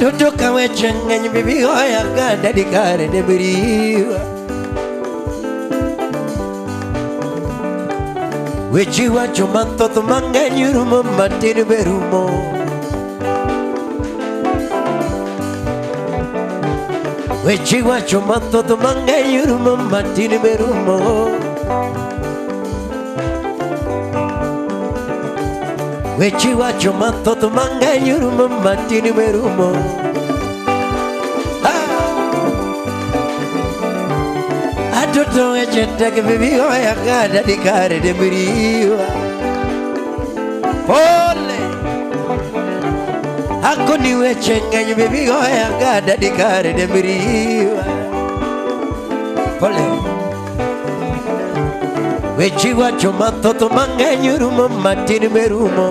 Toto ka weche ng'eny bibi oya ga dadi kare debiriwa. Weche wacho mathoth mang'eny rumo matin be rumo. Weche wacho mathoth mang'eny rumo matin be rumo. Weche wacho mathoth mang'eny rumo matin be rumo. Ah! Atoto weche tek bibi oya ga dadi kare debiriwa. Pole. Akoni weche ng'eny bibi oya ga dadi kare debiriwa. Pole. Weche wacho mathoth mang'eny rumo matin be rumo.